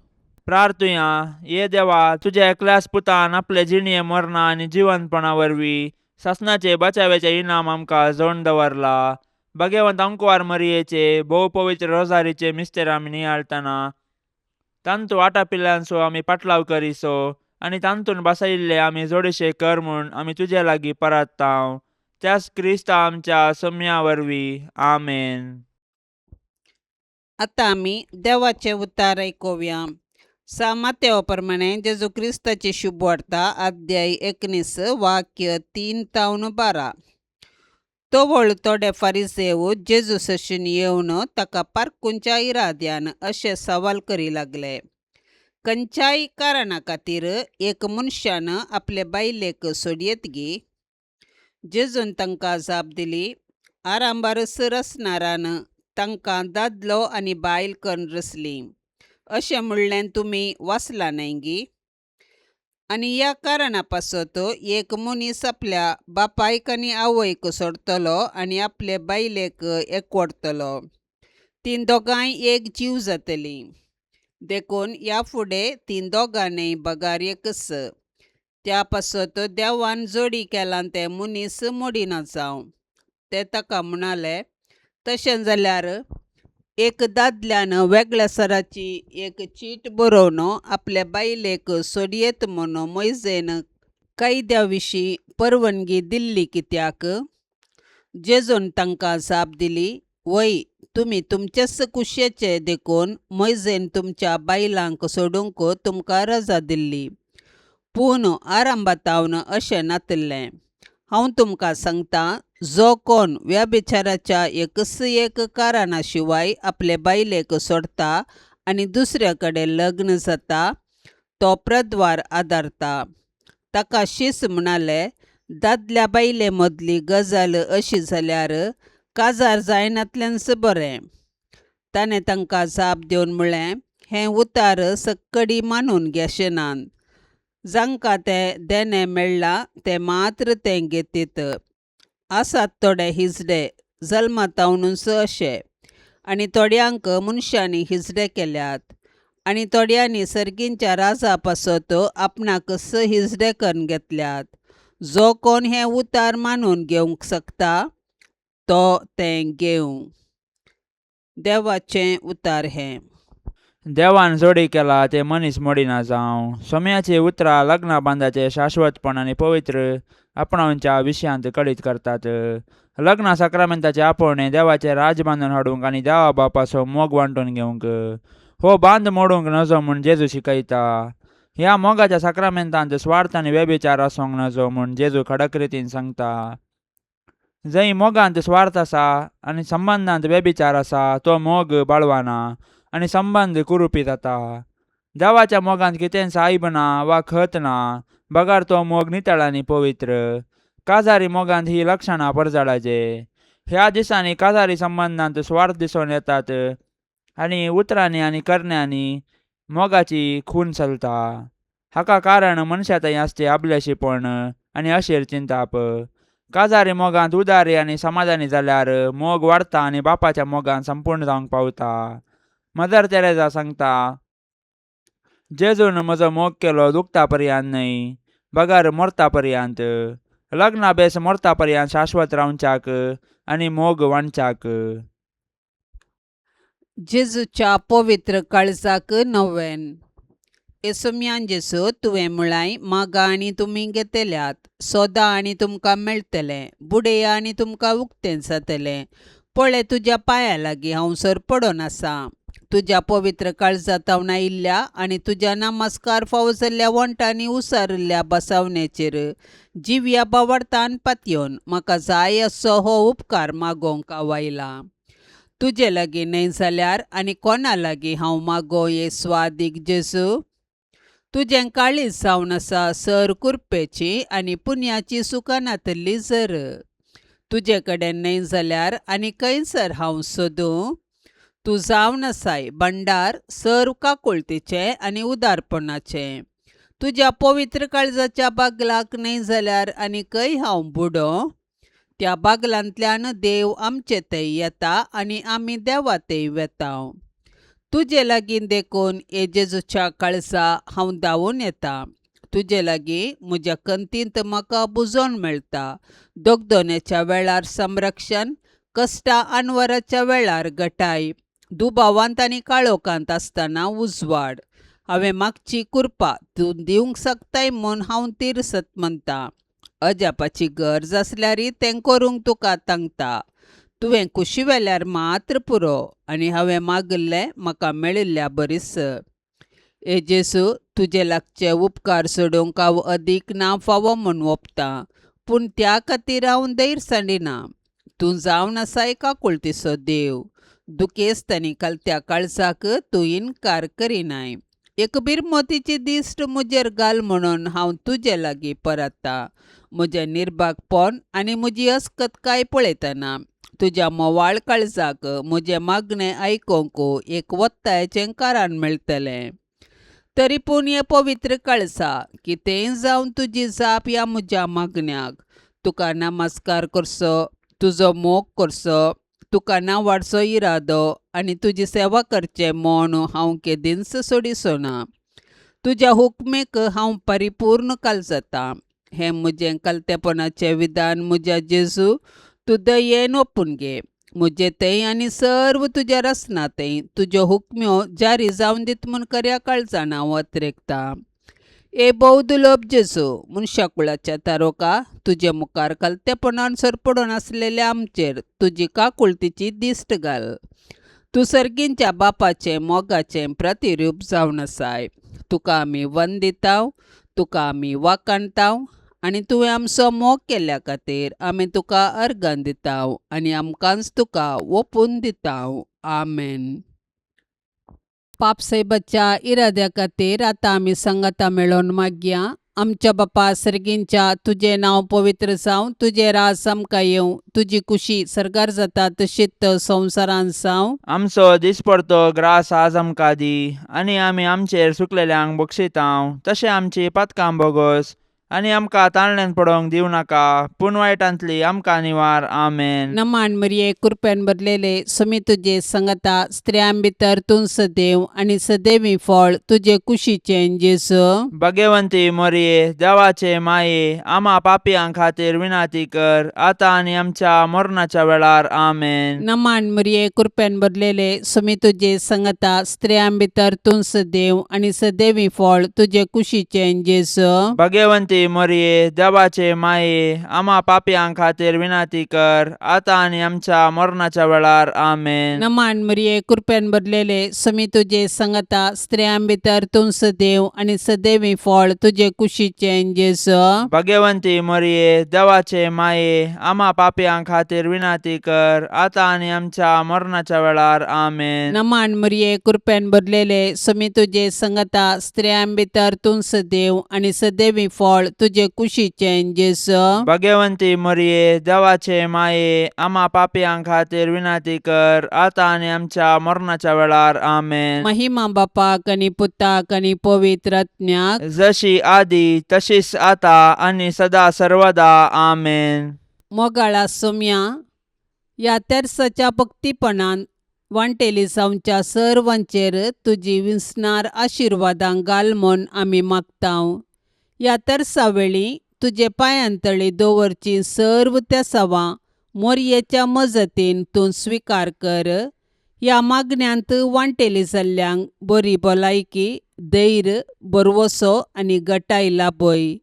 प्रार्थुया. ये देवा, तुज्या एकल्याच पुतान आपले जिणये मरणा आनी जिवंतपणा वरवीं सासणाचे बचाव्याचे इनाम आमकां जोडून दवरला. भाग्यवंत अंकवार मरियेचे भोव पवित्र रोजारीचे मिस्तेर आमी नियाळतना तांतू आटापिल्ल्यांचो आमी पाटलाव करिसो आनी तांतून बसयिल्ले आमी जोडीशे कर म्हूण आमी तुजे लागीं परात्तांव, त्याच क्रिस्ता आमच्या सम्या वरवीं. आमेन. आतां आमी देवाचें उतार आयकुया. सा मातेवा प्रमाणे जेजू क्रिस्ताची शुभ वार्ता, अध्याय 19, वाक्य 3 तावन 12. तवळ थोडे फारिसेव जेजू सशीन येवन ताका पारखुंच्या इराद्यान अशें सवाल करी लागले, खंयच्याय कारणा खातीर एक मनशान आपले बायलेक सोडयेत गी? जेजून तांकां जाप दिली, आरांभारच रचणारान तांकां दादलो आनी बायल करून रचलीं अशें म्हणलें तुमी वाचलां न्हय गी? आनी ह्या कारणा पासत एक मनीस आपल्या बापायक आनी आवयक सोडटलो आनी आपले बायलेक एकवटतलो. तीं दोगांय एक जीव जातलीं. देखून ह्या फुडें तीं दोगां न्हय बगार एकच. त्या पासत देवान जोडी केलां तें मनीस मोडिना जावं. ते ताका म्हणाले, तशें जाल्यार एक दादल्यान वेगळ्या सराची एक चीट बरोवन आपले बायलेक सोडयेत म्हूण मोयजेन कायद्या विशीं परवानगी दिल्ली कित्याक? जेजून तांकां जाप दिली, वय, तुमी तुमचेच कुशेचे देखून मोयजेन तुमच्या बायलांक सोडूंक तुमकां रजा दिल्ली. पूण आरंभातावन अशें नातिल्लें. हांव तुमकां सांगतां, जो कोण व्यभिचाराच्या एकच एक कारणा शिवाय आपले बायलेक सोडटा आनी दुसऱ्या कडेन लग्न जाता, तो प्रद्वार आदारता. ताका शीस म्हणाले, दादल्या बायले मदली गजाल अशी जाल्यार काजार जायनातल्यानच बरें. ताणें तांकां जाप दिवन म्हळें, हें उतार सक्कडी मानून घेशेनात. जांकां तें देणें मेळ्ळां ते मात्र तें घेतीत. आसात थोडे हिजडे जल्मातावनूच अशे, आनी थोड्यांक मनशांनी हिजडे केल्यात, आनी थोड्यांनी सर्गींच्या राजा पासत आपणाकच हिजडे करून घेतल्यात. जो कोण हें उतार मानून घेवंक शकता तो तें घेवं. देवाचें उतार हें. देवान जोडी केला ते मनीस मोडिना जावं. सोम्याची उतरां लग्ना बांदाचे शाश्वतपण आनी पवित्र आपणावच्या विशयांत कळीत करतात. लग्ना साक्रामेंताचे आपोवणें देवाचें राज बांदून हाडूंक आनी देवा बापाचो मोग वांटून घेवंक. हो बांद मोडूंक नजो म्हूण जेजू शिकयता. ह्या मोगाच्या साक्रामेंतांत स्वार्थ आनी व्यभिचार आसूंक नजो म्हूण जेजू खडक रितीन सांगता. जंय मोगांत स्वार्थ आसा आनी संबंदांत व्यभिचार आसा तो मोग बाळवाना आनी संबंद कुरुपी जाता. देवाच्या मोगांत कितेंच आयब ना वा खत ना, बगार तो मोग नितळ आनी पवित्र. काजारी मोगांत ही लक्षणां परजळाचे. ह्या दिसांनी काजारी संबंदांत स्वार्थ दिसून येतात आनी उतरांनी आनी करण्यांनी मोगाची खून चलता. हाका कारण मनशा थंय आसचें आपलेशीपण आनी अशेर चिंताप. काजारी मोगांत उदारी आनी समाधानी जाल्यार मोग वाडता आनी बापाच्या मोगान संपूर्ण जावंक पावता. मदर तेरेजा सांगता, जेजून म्हजो मोग केलो दुखता पर्यंत न्हय बगर मरता पर्यंत. लग्ना बेस मरता पर्यंत शाश्वत रावच्याक आनी मोग वांटच्याक. जेजूच्या पवित्र काळजाक नवेन. येसोम्यान जेजू, तुवें म्हळांय, मागा आनी तुमी घेतल्यात, सोदा आनी तुमकां मेळटलें, बुडया आनी तुमकां उक्तें जातलें. पळय, तुज्या पांया लागीं हांव सरपडोन आसा. तुज्या पवित्र काळजांत आयिल्ल्या आनी तुज्या नमस्कार फावो जाल्ल्या वण्टांनी उसारिल्ल्या बसावणेचेर जिव्या बावडतान पातयेवन म्हाका जाय असो हो उपकार मागोवंक आवायला. तुजे लागीं न्हय जाल्यार आनी कोणा लागीं हांव मागों ये स्वादीक जेजू? तुजें काळीज जावन आसा सर कुरपेची आनी पुण्याची सुखां नातिल्ली जर. तुजे कडेन न्हय जाल्यार आनी खंयसर हांव सोदूं? तूं जावन आसाय भंडार सर काकुळतीचें आनी उदारपणाचें. तुज्या पवित्र काळजाच्या बागलाक न्हय जाल्यार आनी खंय हांव बुडों? त्या बागलांतल्यान देव आमचे थंय येता आनी आमी देवा थंय वेता. तुजे लागीं देखून हे जेजूच्या काळजा हांव धांवून येता. तुजे लागीं म्हज्या कंतींत म्हाका बुजोवन मेळटा. दोगदोण्याच्या वेळार संरक्षण, कश्टा अनवराच्या वेळार गटाय, दुबावांत आनी काळोखांत आसतना उजवाड. हांवें मागची कुरपा तूं दिवंक शकताय म्हूण हांव तिरसत म्हणटा. अजापाची गरज आसल्यारय तें करूंक तुका तांकता. तुवें कुशी वेल्यार मात्र पुरो आनी हांवें मागिल्लें म्हाका मेळिल्ल्या बरीच. हे जेजू, तुजे लागचे उपकार सोडूंक हांव अदीक ना फावो म्हूण ओंपतां, पूण त्या खातीर हांव धैर्य सांडिना. तूं जावन आसाय काकुळतीचो देव. दुखेस्त आनी कलत्या काळजाक तूं इनकार करिनाय. एक बिरमोतीची दिश्ट म्हजेर घाल म्हणून हांव तुजे लागीं परतता. म्हजें निर्भागपण आनी म्हजी अस्कतकाय पळयतना तुज्या म्होंवाळ काळजाक म्हजें मागणें आयकूंक एक वत्तायेचें कारण मेळटलें. तरी पूण हें पवित्र कळसा कितेंय जावन तुजी जाप ह्या म्हज्या मागण्याक. तुका नमस्कार करचो, तुजो मोग करचो, तुका नांवाडचो इरादो आनी तुजी सेवा करचें म्हूण हांव केदींच सोडिचो ना. तुज्या हुकमेक हांव परिपूर्ण काल जाता. हें म्हजें कलतेपणाचें विधान म्हज्या जेजू तूं दयेन ओपून घे. म्हजे थंय आनी सर्व तुज्या रसना थंय तुज्यो हुकम्यो जारी जावन दीत म्हूण खऱ्या काळजान हांव अत्रेकतां. हे भोव दुर्लभ जेजू, मनशाकुळाच्या तारोका, तुजे मुखार कलतेपणान सरपडून आसलेल्या आमचेर तुजी काकुळतीची दिश्ट घाल. तूं सर्गींच्या बापाचें मोगाचें प्रतिरूप जावन आसाय. तुका आमी वंदिताव, तुका आमी वाखाणताव आनी तुवें आमचो मोग केल्ल्या खातीर आमी तुका अर्गां दिताव आनी आमकांच तुका ओपून दिताव. आमेन. पापसायबाच्या इराद्या खातीर आतां आमी सांगाता मेळोवन मागया. आमच्या बापा सर्गींच्या, तुजें नांव पवित्र जावं, तुजें राज आमकां येवं, तुजी कुशी सर्गार जाता तशीच संवसारांत जावं. आमचो दिसपडतो ग्रास आज आमकां दी आनी आमी आमचेर सुकलेल्यांक बक्षितांव तशें आमची पातकां बोगोस आनी आमकां ताळण्यान पडोवंक दिवं नाका पूण वायटांतली आमकां निवार. आमेन. नमान मरिये, कृपेन भरलेले, समी तुजे संगता, स्त्रियां भितर तूं सदैव आनी सदैवी फळ तुजे कुशीचें जेजू. भगवंती मोरये, देवाचे माये, आमा पापयां खातीर विनाती कर आतां आनी आमच्या मरणाच्या वेळार. आमेन. नमान मरिये, कृपेन भरलेले, समी तुजे संगता, स्त्रियां भितर तूं सदैव आनी सदैवी फळ तुजे कुशीचें जेजू. भगवंती मोरये, देवाचे माये, आमा पापयां खातीर विनाती कर आतां आनी आमच्या मरणाच्या वेळार. आमेन. नमान मरिये, कृपेन भरलेले, समी तुजे संगता, स्त्रियां भितर तूं सदैव आनी सदैवी फळ तुजे कुशीचें जेजू. भगवंती मोरये, देवाचे माये, आमा पापयां खातीर विनाती कर आतां आनी आमच्या मरणाच्या वेळार. आमेन. नमान मरिये, कृपेन भरलेले, समी तुजे संगता, स्त्रियां भितर तूं सदैव आनी सदैवी फळ तुजे कुशीचें जेजू. भगवंती मोरये, देवाचे माये, आमा पापयां खातीर विनाती कर आतां आनी आमच्या मरणाच्या वेळार. आमेन. महिमा बापाक आनी पुताक आनी पवित्र आत्म्याक, जशी आदी तशीच आता आनी सदा सर्वदा. आमेन. मोगाळा सोम्या, ह्या तेर्साच्या भक्तीपणान वांटेली जावच्या सर्वांचेर तुजी विसणार आशिर्वादां घाल म्हूण आमी मागतांव. ह्या तेर्सा वेळी तुजे पांयांतळी दवरची सर्व तेसावां मोरयेच्या मजतीन तूं स्विकार कर. ह्या मागण्यांत वांटेली जाल्ल्यांक बरी भलायकी, धैर्य, भरवसो आनी गटाय लाभय.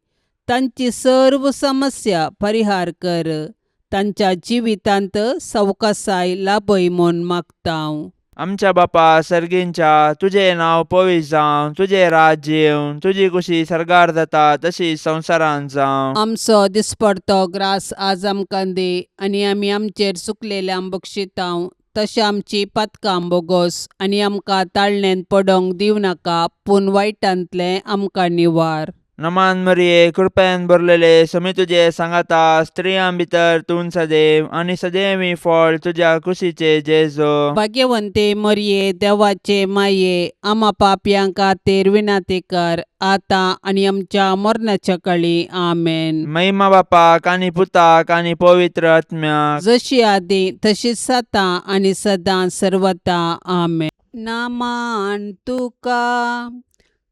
तांची सर्व समस्या परिहार कर. तांच्या जिवितांत सवकासाय लाभय म्हूण मागतांव. आमच्या बापा सर्गींच्या, तुजें नांव पवित्र जावं, तुजें राज्य येवं, तुजी कुशी सर्गार जाता तशी संवसारांत जावं. आमचो दिसपडतो ग्रास आज आमकां दी आनी आमी आमचेर चुकलेल्यांक बक्षितांव तशें आमची पातकां बोगोस आनी आमकां ताळणेंत पडोंक दिवं नाका पूण वायटांतलें आमकां निवार. नमान मरिये, कृपेन भरलेले, समी तुजे सांगाता, स्त्रियां भितर तूं सदैव आनी सदैवी फळ तुज्या कुशीचे जेजो. भाग्यवंते मरिये, देवाचे माये, आमा पापयां खातीर विनंती कर आतां आनी आमच्या मरणाच्या कळी. आमेन. महिमा बापाक आनी पुताक आनी पवित्र आत्म्याक, जशी आदी तशीच आतां आनी सदां सर्वता. आमेन. नामान तुका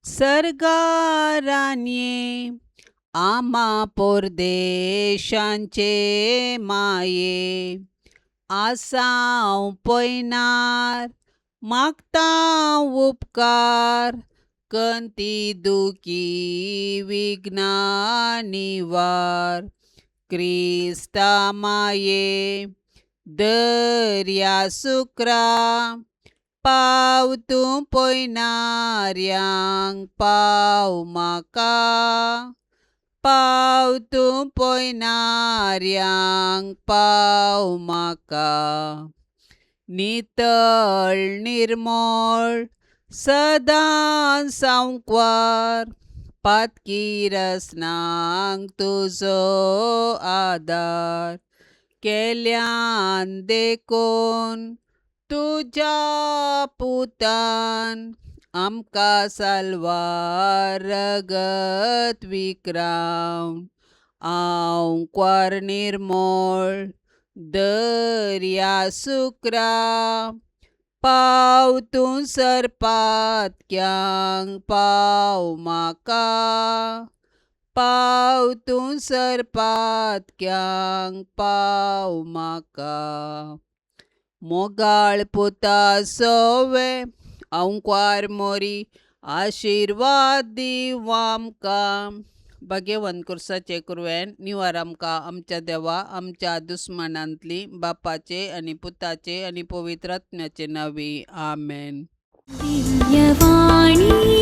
सर्गारानये, आमा परदेशांचे माये, आसाव पयनार मागता उपकार, कंती दुखी विघ्ना निवार. क्रिस्ता माये दर्या सुक्रा, पाव तूं पयनाऱ्यांक पाव म्हाका, पाव तूं पयनाऱ्यांक पाव म्हाका. नितळ निर्मळ सदां सांकवार, पातकी रसनांक तुजो आदार, केल्यान देखून तुज्या पुतान आमकां साल्वार रगत विक्रावन आंवक्वार निर्मोळ दर्या सुक्रा पाव तूं सरपातक्यांक पाव म्हाका पाव तूं सरपातक्यांक पाव म्हाका मोगाळ पुता सोवे अंकवार मोरी आशिर्वाद दीव आमकां भाग्यवंत कुर्साचे कुरवेन निवार आमकां आमच्या देवा आमच्या दुस्मानांतली बापाचे आनी पुताचे आनी पवित्र आत्म्याचे नांवी आमेन. दिव्यवाणी.